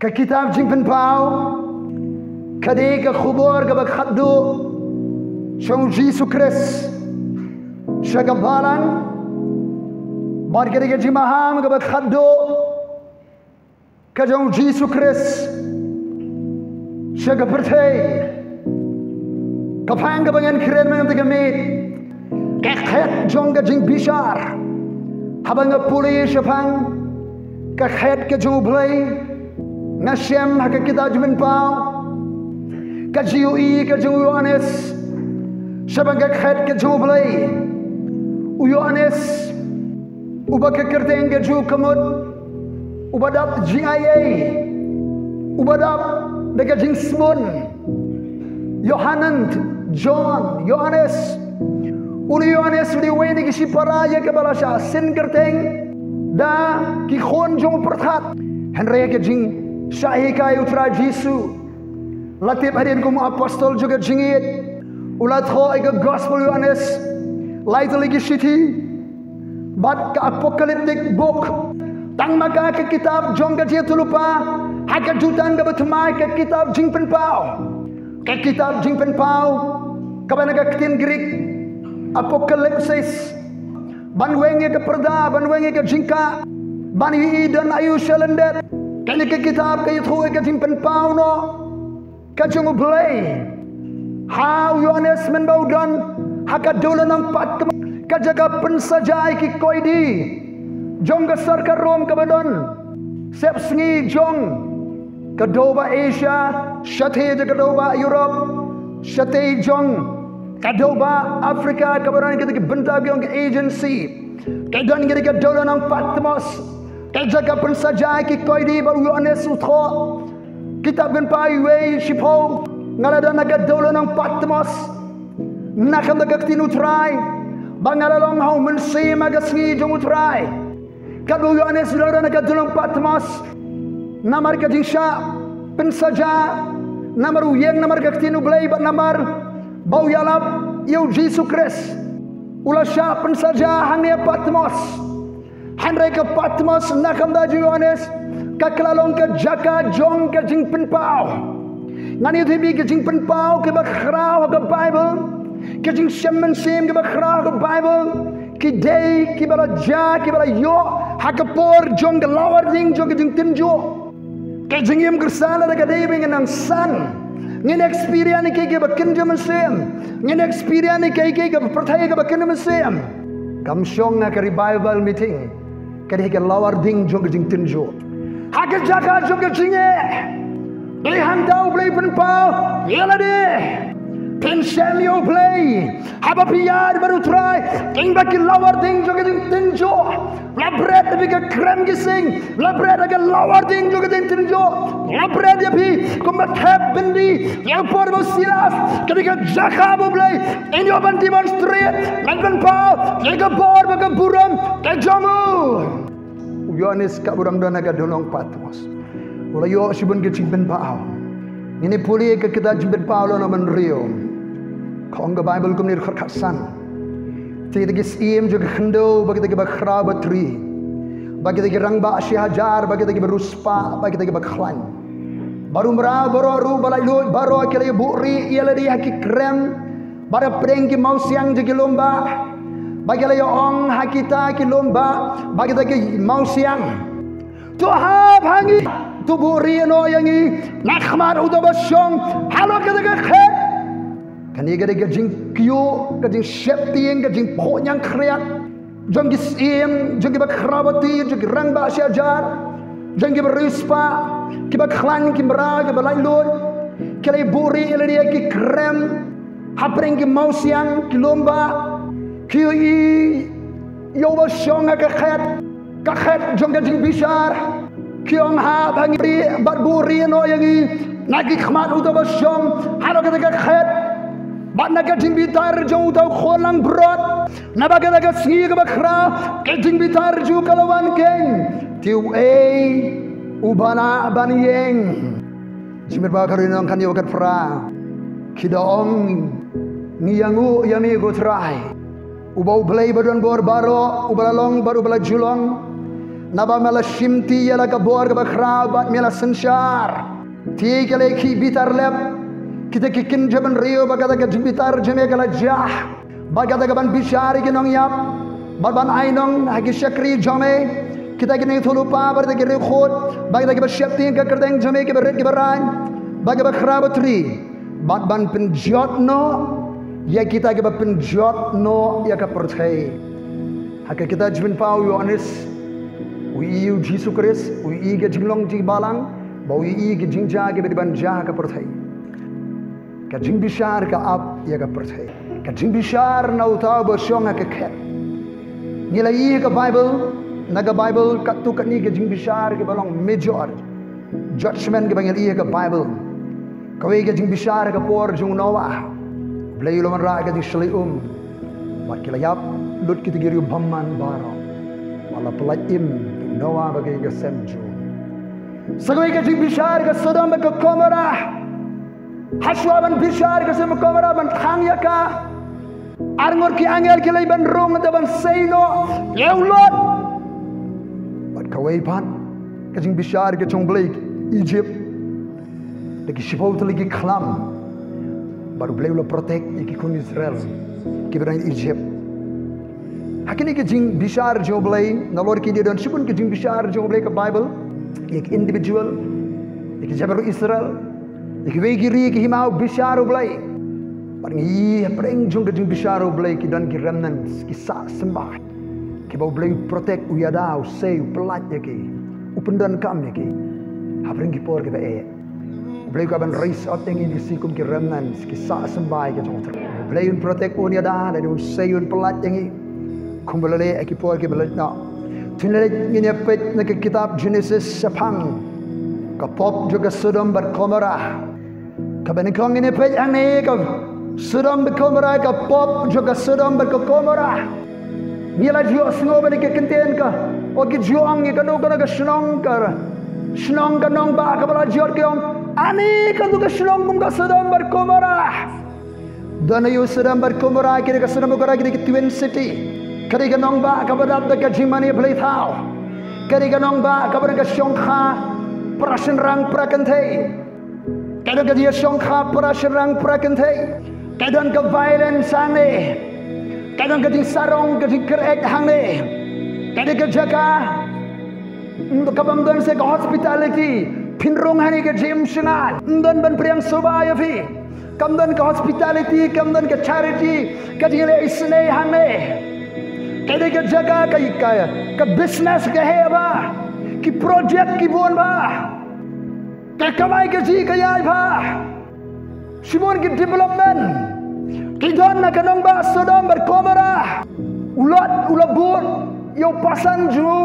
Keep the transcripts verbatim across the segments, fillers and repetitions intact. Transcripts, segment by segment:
Ka kitab Jingpynpaw ka dei ka khubor kaba khatduh jong u Jisu Khrist sha ka balang, bad ka dei ka jingmaham kaba khatduh ka jong u Jisu Khrist sha ka pyrthei. Ka phang kaba ngan kren mynta ka miet, ka khet jong ka jingbishar. Haba nga pule shaphang ka khet ka jong U Blei, nga shem ha ka kitab Jingpynpaw ka jingïohi ka jong u Ïoannis shaphang ka khet ka jong U Blei. U Ïoannis uba ka kyrteng ka jong u ka mut uba dap jingai ei, uba dap da ka jingsbun. Ïoannis, John, Ïoannis. Une u Ïoannis u dei uwei na ki shipara ïa kaba la shah syn kyrteng da ki khun jong u pyrthat. Hynrei ka jingshah hikai u Trai Jisu, la tip hadien kum u apostol jong ka jingïeit, u la thoh ïa ka gospel u Ïoannis lai tylli ki shithi bad ka apocalyptic book. Tang ma ka, ka kitab jong ka jingïathuhlypa ha ka jutang kaba thymmai, ka kitab Jingpynpaw. Ka kitab Jingpynpaw kaba na ka ktien Greek apocalypsis, ban weng ïa ka pyrda, ban weng ïa ka jingkah, ban ïohi don aïu sha lyndet. Kane ka kitab ka ïathuh ïa ka jingpynpaw noh ka jong U Blei ha u Ïoannis mynba u don ha ka dewlynnong Patmos, ka jaka pynsaja ïa ki koidi jong ka sorkar Rom kaba don sepsngi jong ka dewbah Asia, shatei jong ka dewbah Europe, shatei jong ka dewbah Africa, kaba don kita ki bynta ki ong ka Aegean Sea. Ka don kita ka dewlynnong Patmos, ka jaka pynsaja ïa ki koidi, bad u Ïoannis u thoh, kitab Jingpynpaw wei shiphew, nga la don ha ka dewlynnong Patmos na ka bynta ka ktien U Trai, bad nga la long ha u mynsiem ha ka sngi jong U Trai. Katba u Ïoannis u la don ha ka dewlynnong Patmos namar ka jingshah pynsaja, namar u ïeng namar ka ktien U Blei, bad namar ba u ïalap ïa u Jisu Khrist, u la shah pynsaja hangne ha Patmos. Hynrei ka Patmos na ka bynta jong u Ïoannis ka la long ka jaka jong ka jingpynpaw. Ngan ïathuh ïa phi, ka jingpynpaw kaba khraw ha ka Baibl, ka jingshem mynsiem kaba khraw ha ka Baibl, ki dei kiba la jia, kiba la ïoh ha ka por jong ka lawar ding jong ka jingtynjuh. Ka jingim Khristan lada ka dei ba ngin nang san, ngin experience ïa kiei kiei kiba kynja mynsiem, ngin experience ïa kiei kiei kiba pyrthei kaba kynja mynsiem. Kam shong ha ka revival meeting, ka dei ka lawar ding jong ka jingtynjuh. Ha ka jaka jong ka jingeh, dei hangta U Blei u pynpaw ïa lade. Pynshem ïa U Blei haba phi ïaid bad U Trai, kiba ki lawar ding jong ka jingtynjuh. La bret ïa phi ka krem ki sing, la bret ïa ka lawar ding jong ka jingtynjuh. La bret ïa phi kumba thep byndi ïa u Paul bad u Silas. Ka dei ka jaka ba U Blei un ïoh ban demonstrate, ban pynpaw ïa ka bor bad ka burom ka jong u. U Ïoannis katba u dang don ha ka dewlynnong Patmos, u la ïoh shibun ki jingpynpaw. Ngin ïa pule ïa ka kitab Jingpynpaw lynnong ba hynriew. Ka ong ka Baibl kumne, dkhot khatsan: Te kita ki syiem jong ka khyndew bad kita kiba khraw batri, bad kita ki rangbah shi hajar, bad kita kiba riewspah, bad kita kiba khlaiñ, bad u mraw baroh ruh ba laitluid baroh, ki la ïa buhrieh ïa lade ha ki krem bad hapdeng ki mawsiang jong ki lum bah, bad ki la ïa ong ha kita ki lum bah bad kita ki mawsiang: To hap ha ngi, to buhrieh noh ïa ngi na khmat uta uba shong halor kata ka khet. Kane ka dei ka jingkyiuh, ka jingsheptieng, ka jingphuh ñiangkhriat jong ki syiem, jong kiba khraw batri, jong ki rangbah shi hajar, jong kiba riewspah, kiba khlaiñ, ki mraw, kiba laitluid. Ki la ïa buhrieh ïa lade ha ki krem hapdeng ki mawsiang ki lum bah, ki ïohi ïa uba shong ha ka khet, ka khet jong ka jingbishar. Ki ong: Hap ha ngi bad buhrieh noh ïa ngi na ki khmat uta uba shong halor kata ka khet, bad na ka jingbitar jong uta u khun langbrot. Naba kata ka sngi kaba khraw, ka jingbitar jong u ka la wan keiñ. Te uei uba lah ban ïeng? Jingmut ba ka ri nong kan ïoh kat phra. Ki da ong: Ngi ïanguh ïa me ko Trai, uba U Blei ba don bor baroh, uba la long bad uba la ju long, Naba me la shimti ïa la ka bor kaba khraw bad me la synshar. Te ki la ïa khih bitar lep, kita ki kynja bynriew, bad kata ka jingbitar jong me ka la jah. Bad kata ka ban bishar ïa ki nongïap, bad ban ainong ha ki shakri jong me, kita ki nongïathuhlypa bad kita ki riewkhuid, bad kita kiba sheptieng ha ka kyrteng jong me, kiba rit kiba rain, bad kiba khraw batri, bad ban pynjot noh ïa kita kiba pynjot noh ïa ka pyrthei. Ha ka kitab Jingpynpaw u Ïoannis, u ïohi ïa u Jisu Khrist, u ïohi ïa ka jinglong jingbalang, bad u ïohi ïa ka jingjia kaba dei ban jia ha ka pyrthei. Ka jingbishar ka ap ïa ka pyrthei. Ka jingbishar na uta uba shong ha ka khet. Ngi la ïohi ha ka Baibl, na ka Baibl katto katne ka jingbishar kaba long major judgment kaba ngi la ïohi ha ka Baibl. Kawei ka jingbishar ha ka por jong u Noah. U Blei u la wanrah ka jingshlei um. Bad ki la ïap lut kita ki riewbymman baroh. Bad la pyllait im u Noah bad ka ïing ka sem jong u. Sa kawei ka jingbishar ka Sodom bad ka Gomorrah. Hashwa ban bishar ka Sodom Gomorrah, ban thang ïa ka, arngut ki angel ki la ïa ban rung, te ban sei noh ïa u Lot. Bad kawei pat ka jingbishar ka jong u Blei, Egypt, da ki shiphew tylli ki khlam. Bad u Blei u la protect ïa ki khun Israel kiba don ha Egypt. Ha kine ki jingbishar jong u Blei, nalor ki dei don shibun ki jingbishar jong u Blei ha ka Baibl, ïa ki individual, ïa ki jaitbynriew Israel, ïa kiwei ki ri, ki hima u bishar u Blei. Bad ngi ïohi hapdeng jong ka jingbishar u Blei ki don ki remnants, ki sah symbai, kiba u Blei u protect, u ïada, u sei, u pyllait ïa ki, u pyndonkam ïa ki hapdeng ki por kiba eh. U Blei u kwah ban raise up ïa ngi, ngi shi kum ki remnants, ki sah symbai ki jong u Trai. U Blei un protect, un ïada, lane un sei, un pyllait ïa ngi. Kumba la leh ha ki por kiba la leit noh. Te ngin ïa peit na ka kitab Genesis shaphang ka pop jong ka Sodom bad Gomorrah. Kaba nyngkong ngin ïa peit hangne ka Sodom bad Gomorrah, ka pop jong ka Sodom bad ka Gomorrah. Ngi la ju ïohsngew ba na ki kyntien ka, o ki ju ong ïa kano kano ka shnong, ka shnong, ka nongbah kaba la jot, ki ong, ani katto ka shnong kum ka Sodom bad Gomorrah. Don aïu Sodom bad Gomorrah? Ki dei, ka Sodom bad Gomorrah ki dei ki twin city. Ka dei ka nongbah kaba dap da ka jingmane bleithaw. Ka dei ka nongbah kaba don ka shongkha para shynrang para kynthei. Ka don ka jingïashongkha para shynrang para kynthei. Ka don ka violence hangne. Ka don ka jingsarong, ka jingkyrhai hangne. Ka dei ka jaka kaba ym don shuh ka hospitality. Phin rung hangne ka jingim shngaiñ. Ym don ban pdiang suba ïa phi. Kam don ka hospitality, kam don ka charity, ka jingleh isynei hangne. Ka dei ka jaka ka, ka, ka business ka heh bha. Ki project ki bun bha. Ka kamai kajih ka ïaid bha. Shibun ki development ki don na ka nongbah Sodom bad Gomorrah. U Lot u la bud ïa u pasang jong u.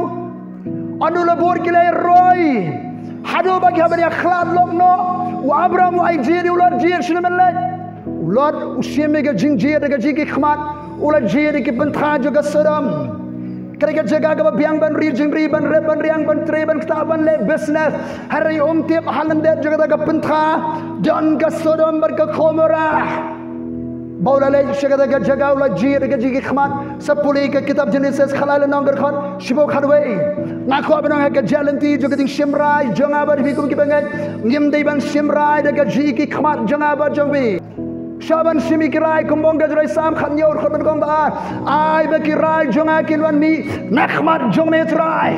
Hadien u la bud ki la roi. Haduh ba ki hap ban ïakhlad lok noh. U Abram u ai jied ïa u Lot jied, shu ym leit. U Lot u shim ïa ka jingjied da ka jingkhmat. U la jied ïa ki pynthor jong ka Sodom. Ka dei ka jaka kaba biang ban ri jingri, ban rep, ban riang, ban trei, ban ktah, ban leh business. Hynrei um tip ha lyndet jong kata ka pynthor don ka Sodom bad ka Gomorrah. Ba u la leit sha kata ka jaka u la jied da ka jingkhmat. Sa pule ka kitab Genesis khatlai lynnong, dkhot shiphew khatwei. Nga kwah ban ong ha ka jingïaid lynti jong ka jingshim rai jong nga bad phi kum ki bangeit, ngim dei ban shim rai da ka jingkhmat jong nga bad jong phi. Shah ban shim ïa ki rai kumba ong ka Jingrai Salm khathynñiew, dkhot ba nyngkong bad ar. Ai ba ki rai jong nga kin wan mih na khmat jong me Trai.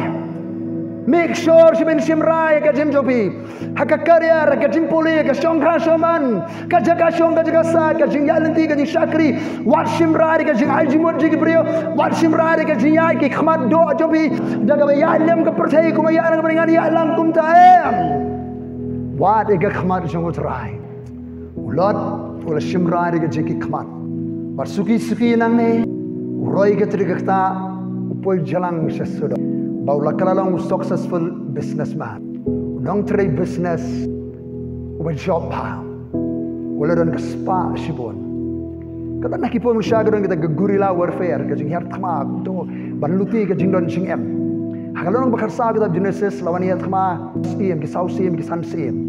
Make sure shim, shim rai ha ka jingim jong phi. Ha ka career, ha ka jingpule, ha ka shongkha shongman, ka jaka shong, ka jaka sah, ka jingïaid lynti, ka jingshakri. Wat shim rai da ka jingai jingmut jong ki briew. Wat shim rai da ka jingïaid ki khmat doh jong phi. Da kaba ïaid lem ka pyrthei kumba ïaid, ngan ïaid lang kumta, em. Wat ïa ka khmat jong u Trai. U Lot u la shim rai da ka jingkhmat. Bad suki suki nangne u roi ka trei ka ktah, u poi jlang sha Sodom. Ba u la kylla long u successful businessman, u nongtrei business uba jop bha. U la don ka spah shibun. Ka don ha ki por mynshwa ka don kata ka guerrilla warfare, ka jinghiar thma, to ban lute ka jingdon jingem. Ha ka lynnong ba khatsaw kitab Genesis la wan ïa thma, siem, ki saw siem, ki san siem.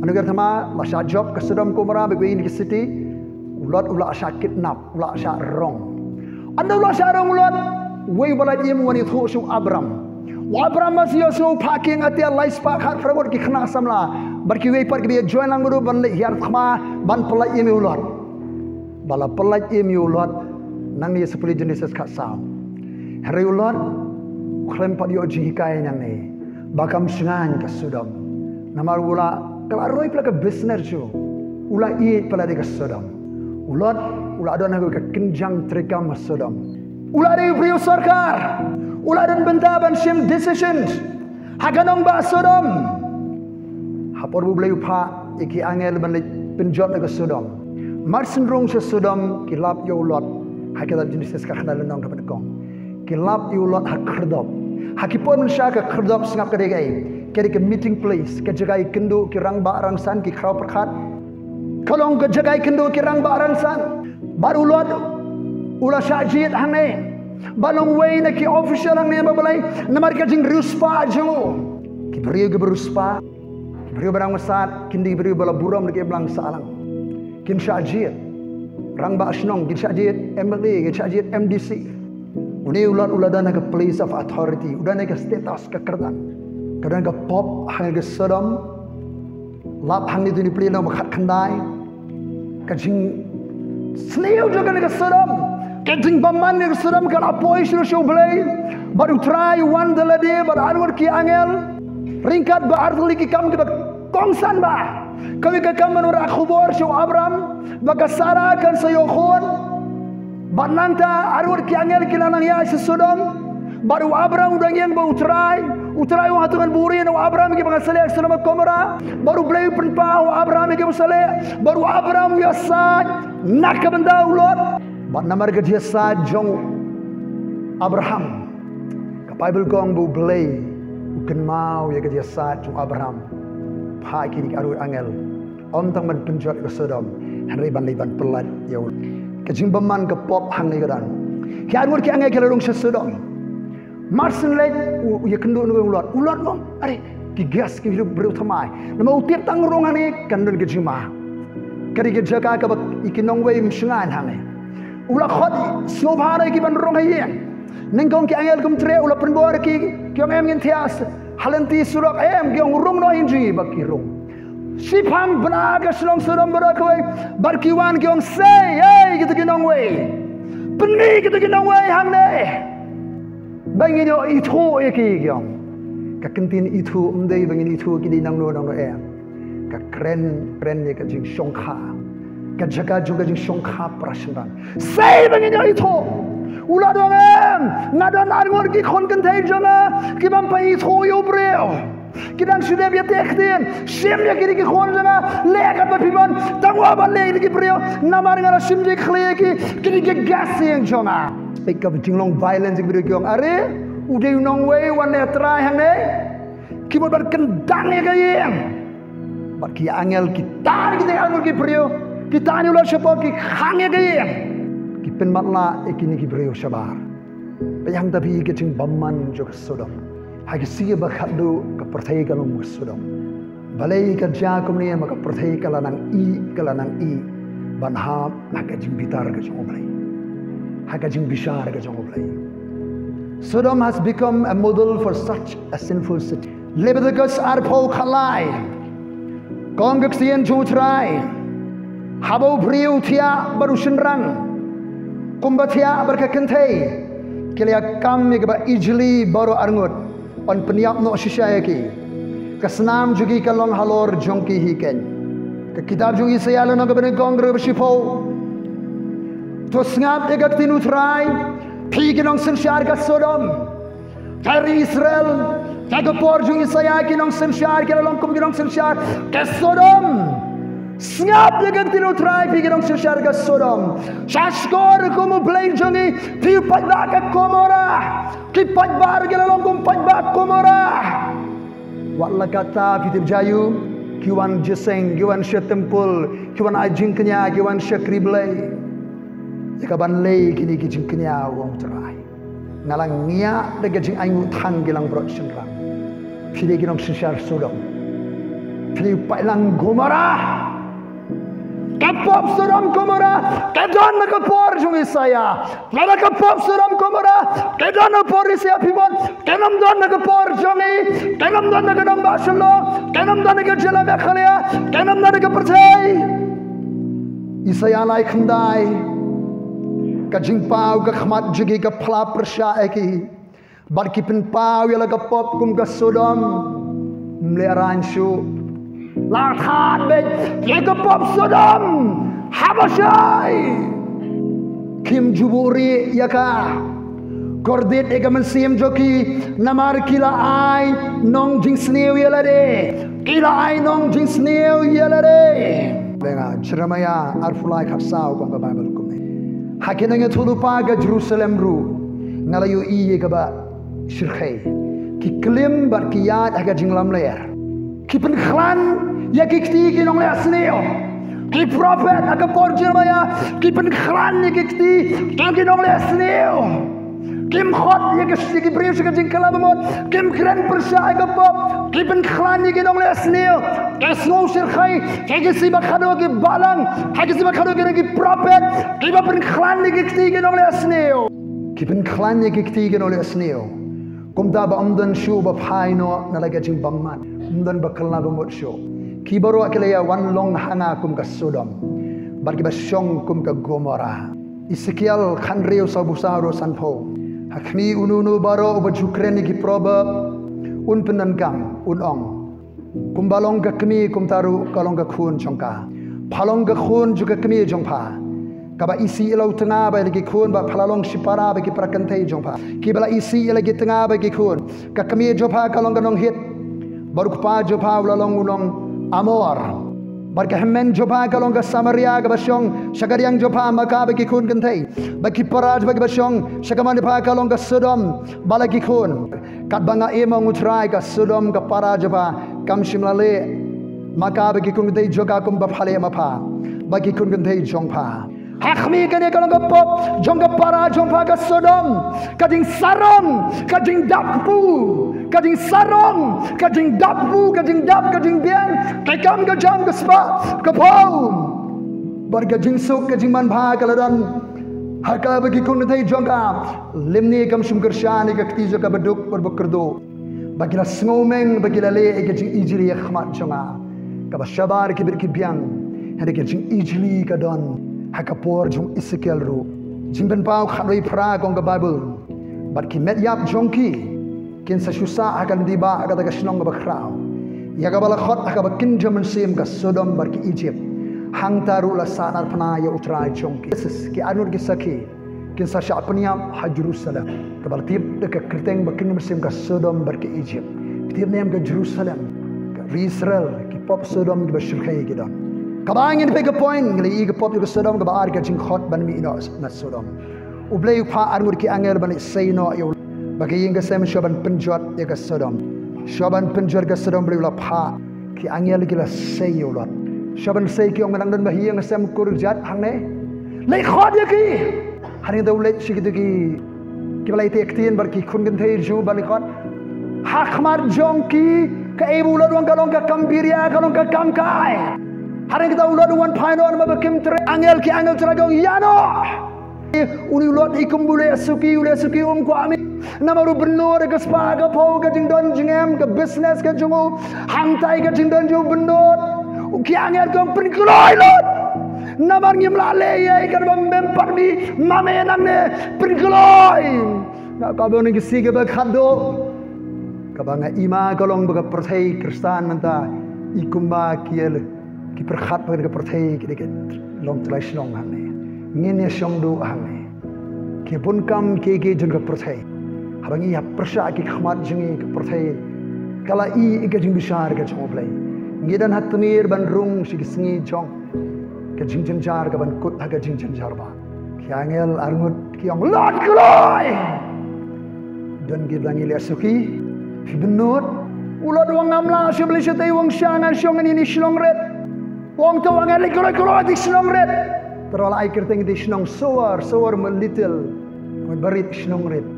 Ynda ka thma la shah jop ka Sodom Gomorrah bad kiwei na ki city, u Lot u la shah kidnap, u la shah rong. Ynda u la shah rong u Lot, uwei uba la im u wan ïathuh sha u Abram. U Abram ba shu ïohsngew phah kieng atia lai spah khatphra ngut ki khynnah samla bad kiwei pat kiba ïa join lang bad u ban leit hiar thma ban pyllait im ïa u Lot. Ba la pyllait im ïa u Lot nangne, sa pule Genesis khatsaw. Hynrei u Lot u khlem pat ïoh jinghikai nangne ba kam shngaiñ ka Sodom. Namar u la, ka la roi palat ka business jong u, u la ïeit palat ïa ka Sodom. U Lot u la don ha ka kynjang treikam ha Sodom. U la dei u briew sorkar. U la don bynta ban shim decisions ha ka nongbah Sodom. Ha por ba U Blei u phah ïa ki angel ban leit pynjot ïa ka Sodom, mar syn rung sha Sodom ki lap ïa u Lot. Ha kitab Genesis ka khyndai lynnong ka ba nyngkong, ki lap ïa u Lot ha khyrdop. Ha ki por mynsha ka khyrdop, sngap ka dei kaei? Ka dei ka meeting place, ka jaka ïakynduh ki rangbah rangsan, ki khraw pyrkhat. Ka long ka jaka ïakynduh ki rangbah rangsan. Bad u Lot u la shah jied hangne. Bad long uwei na ki official hangne, ba balei? Namar ka jingriewspah jong u. Ki briew kiba riewspah, ki briew ba nang msat, kin dei ki briew ba la burom da ka imlang sahlang. Kin shah jied rangbah shnong, kin shah jied M L A, kin shah jied M D C. Une u Lot u la don ha ka place of authority, u don ha ka status, ka kyrdan. Ka don ka pop hangne ka Sodom. Lap hangne, tuni plie lynnong ba khatkhyndai. Ka jingsniew jong kane ka Sodom, ka jingbymman kane ka Sodom ka la poi sha U Blei. Bad U Trai u wan da lade bad ar ngut ki angel, ryngkat bad ar tylli ki kam kiba kongsan bha. Kawei ka kam ban wanrah khubor sha u Abram ba ka Sara kan sa ïoh khun. Bad nangta ar ngut ki angel ki la nang ïaid sha Sodom. Bad u Abram u dang ïeng bad U Trai. U Trai u ong, hato ngan buhrieh na u Abram ïa kiba ngan sa leh ha Sodom bad Gomora? Bad U Blei u pynpaw ha u Abram ïa kiba sa leh. Bad u Abram u ïasaid na ka bynta u Lot. Bad namar ka jingïasaid jong u Abraham, ka Baibl ka ong ba U Blei u kynmaw ïa ka jingïasaid jong u Abraham. Phah kine ki ar ngut angel, ym tang ban pynjot ïa ka Sodom, hynrei ban leit ban pyllait ïa u. Ka jingbymman ka pop hangne ka don. Ki ar ngut ki angel ki la rung sha Sodom. Mar syn leit u, u ïakynduh na u Lot. U Lot u ong, are, ki guest, ki briew thymmai. Namar u tip tang rung hangne kan don ka jingma. Ka dei ka jaka kaba ïa ki nongwei ym shngaiñ hangne. U la khot sngewbha ïa ki ban rung ha ïing. Nyngkong ki angel kim treh, u la pynbor ïa ki, ki ong em ngin thiah ha lynti surok, em, ki ong rung noh ïing jong ngi, bad ki rung. Shiphang bnai ka shnong Sodom baroh kawei, bad ki wan ki ong, sei, ei, kita ki nongwei. Pynmih kita ki nongwei hangne. Ba ngin ïoh ithuh ïa ki, ki ong. Ka ktien ithuh ym dei ba ngin ithuh ki dei nangno nangno, em. Ka kren, kren ïa ka jingshongkha. Ka jaka jong ka jingshongkha para shynrang. Sei ba ngin ïoh ithuh. U Lot u ong em, nga don ar ngut ki khun kynthei jong nga ki bym pat ithuh ïa u briew. Ki dang shu dep ïateh ktien. Shim ïa kine ki khun jong nga, leh katba phi mon, tangwa ban leh ïa ki briew. Namar nga la shim jingkhleh ïa ki, kine ki guest ïing jong nga. Peit ka jinglong violence ki briew ki ong, are, u dei u nongwei wan leh trai hangne. Ki mut ban kyndang ïa ka ïing. Bad ki angel ki tan ïa kita ar ngut ki briew, ki tan ïa u Lot shapoh, ki khang ïa ka ïing. Ki pynmatlah ïa kine ki briew shabar. Peit hangta phi ka jingbymman jong ka Sodom. Ha ka sngi ba khatduh ka pyrthei ka long ka Sodom. Balei ka jia kumne? Namar ka pyrthei ka la nang ïeh, ka la nang ïeh ban hap ha ka jingbitar ka jong U Blei, ha ka jingbishar ka jong U Blei. Sodom has become a model for such a sinful city. Leviticus arphew khatlai. Ka ong ka ktien jong U Trai, haba u briew u thiah bad u shynrang, kumba thiah bad ka kynthei, ki la ïakam ïa kaba ijli baroh arngut. Yn pynïap noh shisha ïa ki. Ka snam jong ki ka long halor jong ki hi keiñ. Ka kitab jong Isaïah lynnong kaba nyngkong, dkhot ba shiphew. To sngap ïa ka ktien U Trai, phi ki nongsynshar ka Sodom. Ka ri Israel, ka, ka por jong Isaïah, ki nongsynshar ki la long kum ki nongsynshar ka Sodom. Sngap ïa ka ktien U Trai, phi ki nongsynshar ka Sodom. Sha shkor kum U Blei jong ngi, phi paidbah ka Gomora. Ki paidbah ruh ki la long kum paidbah Gomora. Wat la katta, phi tip jaiu? Ki wan jingïaseng, ki wan sha temple, ki wan ai jingkñia, ki wan shakri Blei. Ïa ka ban leh kine ki jingkñia, u ong U Trai. Nga la ngiah da ka jingainguh thang ki langbrot shynrang. Phi dei ki nongsynshar Sodom. Phi dei u paidlang Gomora. Ka pop Sodom Gomorrah ka don na ka por jong Isaiah. Lada ka pop Sodom Gomorrah ka don na por Isaiah, phi mon, kan ym don na ka por jong ngi, kan ym don na ka nongbah Shillong, kan ym don na ka jylla Meghalaya, kan ym don na ka pyrthei. Isaiah lai khyndai. Ka jingpaw ka khmat jong ki ka phla pyrshah ïa ki. Bad ki pynpaw ïa la ka pop kum ka Sodom. Ym leh raiñ shuh. La thad beit ïa ka pop Sodom. Haba shai, kim ju buhrieh ïa ka. Kordit ïa ka mynsiem jong ki, namar ki la ai nong jingsniew ïa lade. Ki la ai nong jingsniew ïa lade. Bynta Jeremiah arphew lai khatsaw ka ong ka Baibl kumne. Ha ki nongïathuhlypa ka Jerusalem ruh nga la ïohi ïa kaba shyrkhei. Ki klim bad ki ïaid ha ka jinglamler. Ki pynkhlaiñ ïa ki kti ki nongleh sniew. Ki prophet ha ka por Jeremiah ki pynkhlaiñ ïa ki kti ki nongleh sniew. Kim khot ïa ki, ïa ki briew sha ka jingkylla bamut. Kim kren pyrshah ïa ka pop. Ki pynkhlaiñ ïa ki nongleh sniew. Ki sngew shyrkhei. Ki, ki sibak khadduh ki balang, ha ki sibak khadduh ki, ki prophet kiba pynkhlaiñ ïa ki kti ki nongleh sniew. Ki pynkhlaiñ ïa ki kti ki nongleh sniew. Kumta ba ym don shuh ba phai noh na la ka jingbymman. Ym don ba kylla bamut shuh. Ki baroh ki la ïa wan long ha nga kum ka Sodom bad kiba shong kum ka Gomorrah. Ezekiel khathynriew, saw phew saw haduh sanphew. Ha khmih uno uno baroh uba ju kren ïa ki proverb, un pyndonkam, un ong, kumba long ka kmie kumta ruh ka long ka khun jong ka. Pha long ka khun jong ka kmie jong pha, kaba isih ïa la u tnga bad ïa la ki khun, bad pha la long shipara bad ki para kynthei jong pha, kiba la isih ïa la ki tnga bad ki khun. Ka kmie jong pha ka long ka nong Hit, bad u kpa jong pha u la long u nong Amor. Bad ka hynmen jong pha ka long ka Samaria kaba shong sha ka riang jong pha, ma ka bad ki khun kynthei. Bad ki para jong pha kiba shong sha kamon jong pha ka long ka Sodom bad la ki khun. Katba nga im, ong U Trai, ka Sodom ka para jong pha kam shym la leh ma ka bad ki khun kynthei jong ka kumba pha leh ma pha bad ki khun kynthei jong pha. Ha khmih, kane ka long ka pop jong ka para jong pha ka Sodom. Ka jingsarong, ka jingdap kpu, ka jingsarong, ka jingdap kpu, ka jingdap, ka jingbiang, ka kam ka jam, ka spah ka phew. Bad ka jingsuk, ka jingmanbha ka la don ha ka bad ki khun kynthei jong ka. Lymne kam shym kyrshan ïa ka kti jong ka baduk bad bakyrduh. Ba ki la sngewmeng, ba ki la leh ïa ka jingijli ha khmat jong nga. Kaba shabar ki bit ki biang. Hynrei ka jingijli ka don ha ka por jong Ezekiel ruh. Jingpynpaw khatwei phra ka ong ka Baibl. Bad ki met ïap jong ki kin sa shu sah ha ka lynti bah ha kata ka shnong kaba khraw, ïa kaba la khot ha kaba kynja mynsiem ka Sodom bad ka Ijipt. Hangta ruh la sahnarphna ïa U Trai jong ki. Ki arngut ki sakhi kin sa shah pynïap ha Jerusalem, kaba la tip da ka kyrteng ba kynja mynsiem ka Sodom bad ka Ijipt. Tip ne em, ka Jerusalem, ka ri Israel, ki pop Sodom kiba shyrkhei ki don. Kaba ngin peit ka point, ngi la ïohi ka pop jong ka Sodom, kaba ar ka jingkhot ban mih noh na Sodom. U Blei u phah arngut ki angel ban leit sei noh ïa u Lot. Ba ka ïing ka sem shuwa ban pynjot ïa ka Sodom. Shuwa ban pynjot ka Sodom, Blei u la phah ki angel ki la sei ïa u Lot. Shuwa ban sei, ki ong, nang don ba ha ïing ka sem kur jait hangne? Leit khot ïa ki. Hynrei hangta u leit sha kito ki, kiba la ïateh ktien bad ki khun kynthei jong u, ban leit khot. Ha khmat jong ki, kaei ba u Lot u ong? Ka long ka kam biria, ka long ka kam kai. Hynrei hangta u Lot u wan phai noh namar ba kim treh. Angel, ki angel Trai ki ong, ïa noh. Une u Lot i kumba u leh suki, u leh suki, um kwah mih. Namar u bynnud, ka spah ka phew, ka jingdon jingem, ka business ka jong u. Hangtai ka jingdon jong u bynnud. Ki angel ki ong, pynkloi Lot. Namar ngim lah leh ei ei, katba mem pat mih ma me nangne, pynkloi. Nga kwah ban ong ïa ki, ka sngi kaba khatduh kaba nga ïohi ka long ba ka pyrthei Khristan mynta i kumba ki ïa leh, ki pyrkhat ba ka pyrthei ki dei ka long tylli shnong hangne. Ngin ïa shong duh hangne. Ki bun kam kiei kiei jong ka pyrthei. Haba ngi ïa pyrshah ki khmat jong ngi, ka pyrthei ka la ïohi ïa ka jingbishar ka jong U Blei. Ngi don ha tmier ban rung sha ki sngi jong ka jingjynjar, ka ban kut ha ka jingjynjar ba. Ki angel arngut ki ong, Lot, kloi! Don kiba ngi leh suki, phi bynnud. U Lot u ong, ngam lah shuh balei shatei, u ong, sha ngan shong ïa ine i shnong rit. U ong, to u angel, leit kloi, kloi ïa ine i shnong rit. Trai la ai kyrteng ïa ine i shnong Soar, Soar mean little. Mut ba rit, shnong rit.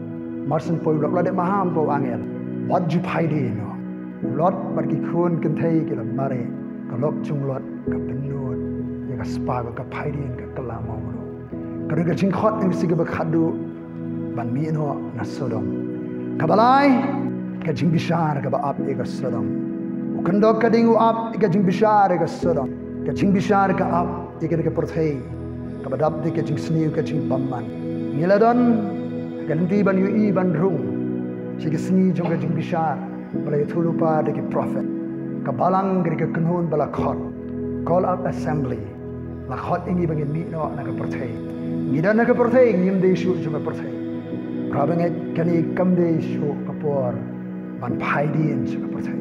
Mar syn poi u Lot, u la dep maham, ba u angel. Wat ju phai dien noh. U Lot bad ki khun kynthei ki la mareh. Ka lok jong u Lot ka bynnud. Ka spah ka phaidien ka kylla mawngno. Ka dei ka jingkhot ïa ka sngi kaba khatduh ban mih noh na Sodom. Kaba lai, ka jingbishar kaba ap ïa ka Sodom. U kyndok ka ding u ap ïa ka jingbishar ïa ka Sodom. Ka jingbishar ka ap ïa kane ka pyrthei kaba dap da ka jingsniew ka jingbymman. Ngi la don ha ka lynti ban ïohi ban rung sha ka sngi jong ka jingbishar ba la ïathuhlypa da ki prophet. Ka balang ka dei ka kynhun ba la khot, call up assembly. La khot ïa ngi ba ngin mih noh na ka pyrthei. Ngi don ha ka pyrthei, ngim dei shuh jong ka pyrthei. Para bangeit, kane kam dei shuh ka por ban phaidien sha ka pyrthei.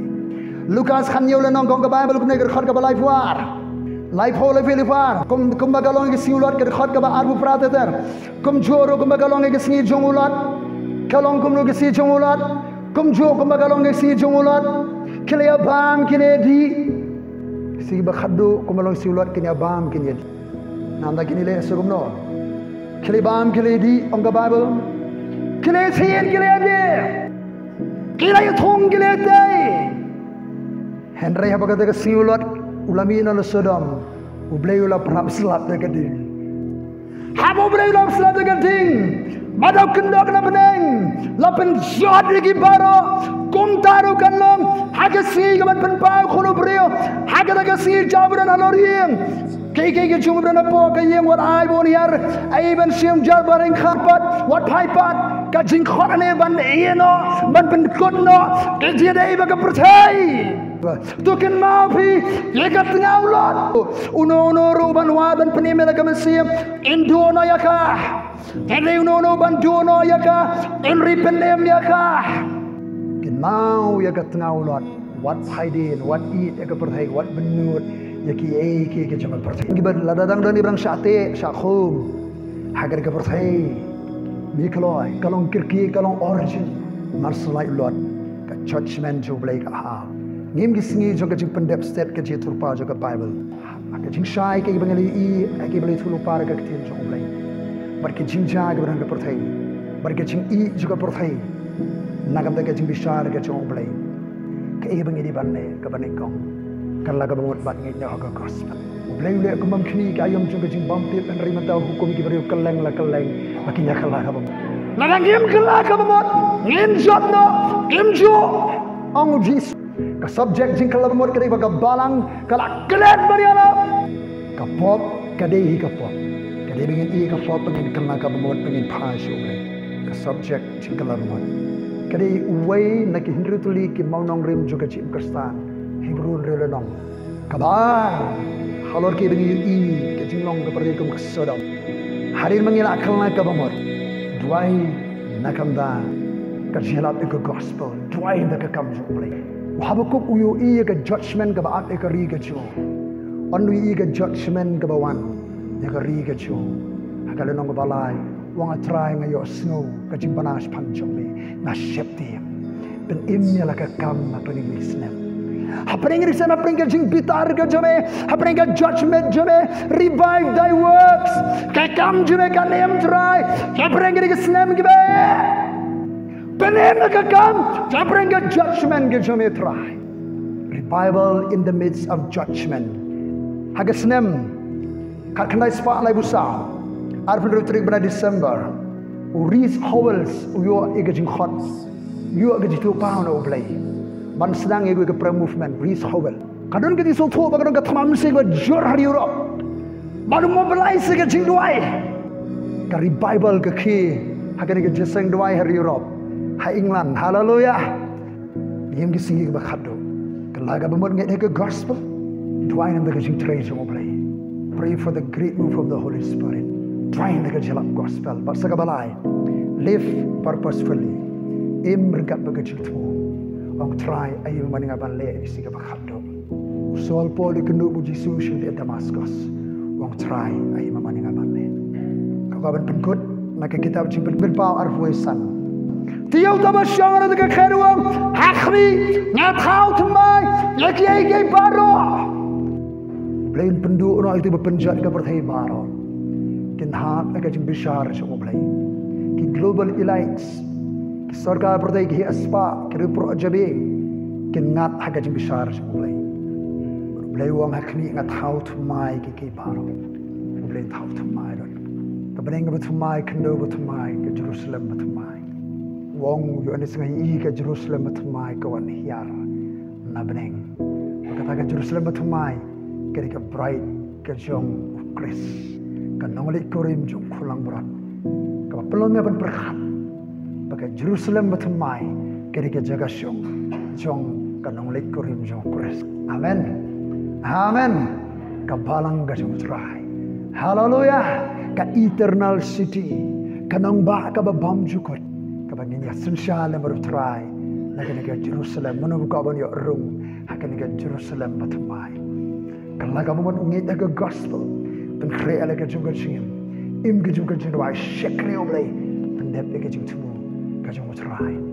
Lukas khathynñiew lynnong, ka ong ka Baibl kumne, ka dkhot kaba laiphew ar, laiphew, laiphew, laiphew ar. Kum, kumba ka long ïa ka sngi u Lot, ka dkhot kaba arphew phra ter ter. Kumjuh ruh kumba ka long ïa ka sngi jong u Lot, ka long kumno ka sngi jong u Lot? Kumjuh kumba ka long ïa ka sngi jong u Lot, ki la ïa bam, ki la ïa dih. Sngi ba khatduh kumba long sngi u Lot, kin ïa bam, kin ïa dih. Nangta kin ïa leh sa kumno? Ki la ïa bam, ki la ïa dih, ong ka Baibl, ki la ïa sien, ki la ïa dih, ki la ïa thung, ki la ïa tei. Hynrei haba kata ka sngi u Lot u la mih noh na Sodom, U Blei u la pynhap slap da ka ding. Haba U Blei u la slap da ka ding, ba da u kyndok na bneng, la pynjot ïa ki baroh. Kumta ruh kan long ha ka sngi kaban pynpaw Khun u briew, ha kata ka sngi jaw ba don halor ïing. Kaei kaei ka jong ba don hapoh ka ïing, wat ai ba un hiar, ai ban shim jar baryngkhat pat, wat phai pat. Ka jingkhot hangne ban ïeh noh, ban pynkut noh, ka jingïadei bad ka pyrthei. To kynmaw phi ïa ka tnga u Lot. Uno uno ruh ban wad ban pynim ïa la ka mynsiem, yn duh noh ïa ka. Hynrei uno uno ban duh noh ïa ka, yn ri pynim ïa ka. Kynmaw ïa ka tnga u Lot. Wat phaidien, wat ïeit ïa ka pyrthei, wat bynnud ïa kiei kiei ki jong ka pyrthei. Kiba lada dang don kiba dang shah teh shah khum ha kane ka pyrthei, mi kloi, ka long kyrkieh, ka long origin. Mar shu lait u Lot, ka judgment jong U Blei ka ap. Ngim, ki sngi jong ka jingpyndep stet ka jingïathuhlypa jong ka Baibl. Ka jingshai kaei ba ngi la ïohi, kaei ba la ïathuhlypa da ka ktien jong U Blei. Bad ka jingjia kaba don ha ka pyrthei, bad ka jingïeit jong ka pyrthei na ka bynta ka jingbishar ka jong U Blei. Kaei ba ngi dei ban leh, kaba nyngkong, kylla kaba mut bad ngeit noh ha ka gospel. U Blei u leh kumba khmih ka aïom jong ka jingbymtip, hynrei mynta u hukum ki briew kylleng la kylleng ba kin ïa kylla kaba mut. Lada ngim kylla kaba mut, ngin jot noh, ngim juh, ong U Jisu. Ka subject jingkylla kaba mut ka dei ba ka balang ka la klet ban ïalap. Ka pop ka dei hi ka pop. Ka dei ba ngin ïeh ïa ka pop, ba ngin kylla kaba mut, ba ngin phai sha U Blei. Ka subject jingkylla kaba mut ka dei uwei na ki hynriew tylli ki mawnongrim jong ka jingim Khristan. Hebru hynriew lynnong. Kaba ar, halor kiba ngi ïohi ka jinglong ka pyrthei kum ka Sodom. Hadien ba ngi la kylla kaba mut, duwai na ka bynta ka jingïalap ïa ka gospel, duwai na ka kam jong U Blei. U Habakuk u ïohi ïa ka judgment kaba ap ïa ka ri ka jong u. Yn ïohi ïa ka judgment kaba wan ïa ka ri ka jong u. Ha ka lynnong kaba lai, u ong, A Trai, nga ïohsngew ka jingbna shaphang jong me, nga sheptieng. Pynim ïa la ka kam hapdeng ine i snem. Hapdeng ine i snem, hapdeng ka jingbitar ka jong me, hapdeng ka judgment jong me, revive thy works. Ka kam jong me kan im, Trai, hapdeng kine ki snem kiba, pynim ïa ka kam hapdeng ka judgment ka jong me, Trai. Revival in the midst of judgment. Ha ka snem khatkhyndai spah laiphew saw, arphew hynriew tarik bnai December, u Rees Howells u ïoh ïa ka jingkhot, u ïoh ïa ka jingïathuhpaw na U Blei ban sdang ïa ka prayer movement. Rees Howells, ka don ka jingsngewthuh ba ka don ka thma mynsiem kaba jur ha ri Europe. Bad u mobilize ïa ka jingduwai. Ka revival ka khie ha kane ka jingïaseng duwai ha ri Europe, ha England. Haleluya. Ngim, ki sngi kaba khatduh, kylla kaba mut, ngeit ha ka gospel. Duwai na ka bynta ka jingtrei jong U Blei. Pray for the great move of the Holy Spirit. Duwai na ka jingïalap gospel. Bad sa kaba lai, live purposefully. Im ryngkat bad ka jingthmu. Ong, Trai, aïu ma nga ban leh ha ki sngi kaba khatduh? U Saul Paul, u kynduh bad U Jisu sha lyndet Damascus, u ong, Trai, aïu ma nga ban leh? Ka kwah ban pynkut na ka kitab Jingpynpaw arphew san. Te ïa uta uba shong ha ka khet u ong, Ha khmih, nga thaw thymmai ïa kiei kiei baroh. U Blei un pynduh noh ïa uta uba pynjot ïa ka pyrthei baroh. Kin hap ïa ka jingbishar jong U Blei. Ki global elites, ki sorkar pyrthei, ki heh spah, ki riewpyroh jabieng, kin ngat ha ka jingbishar jong U Blei. Ïa u ong ha khmih nga thaw thymmai ki ki baroh. U Blei thaw thymmai ruh. Ka bneng kaba thymmai, khyndew ba thymmai, ka Jerusalem ba thymmai. U ong u Ïoannis nga i ka Jerusalem ba thymmai ka wan hiar na bneng. Ba kata ka Jerusalem ba thymmai ka dei ka bride ka jong u Khrist. Ka nongleit kurim jong u khunlung baroh. Kaba pynlong ïa ban pyrkhat ba ka Jerusalem ba thymmai ka dei ka jaka shong jong ka nongleit kurim jong u Khrist. Amen. Amen. Ka balang ka jong u Trai. Haleluia. Ka eternal city. Ka nongbah kaba bymjukut. Kaba ngin ïa synshar lem bad u Trai. Na kane ka Jerusalem. Mano ba kwah ban ïoh rung ha kane ka Jerusalem ba thymmai. Ka la ka bym ngeit ïa ka gospel. Pynkhreh ïa la ka jong ka jingim. Im ka jong ka jingduwai, shakri ïa u Blei. Pyndep ïa ka jingthmu ka jong u Trai.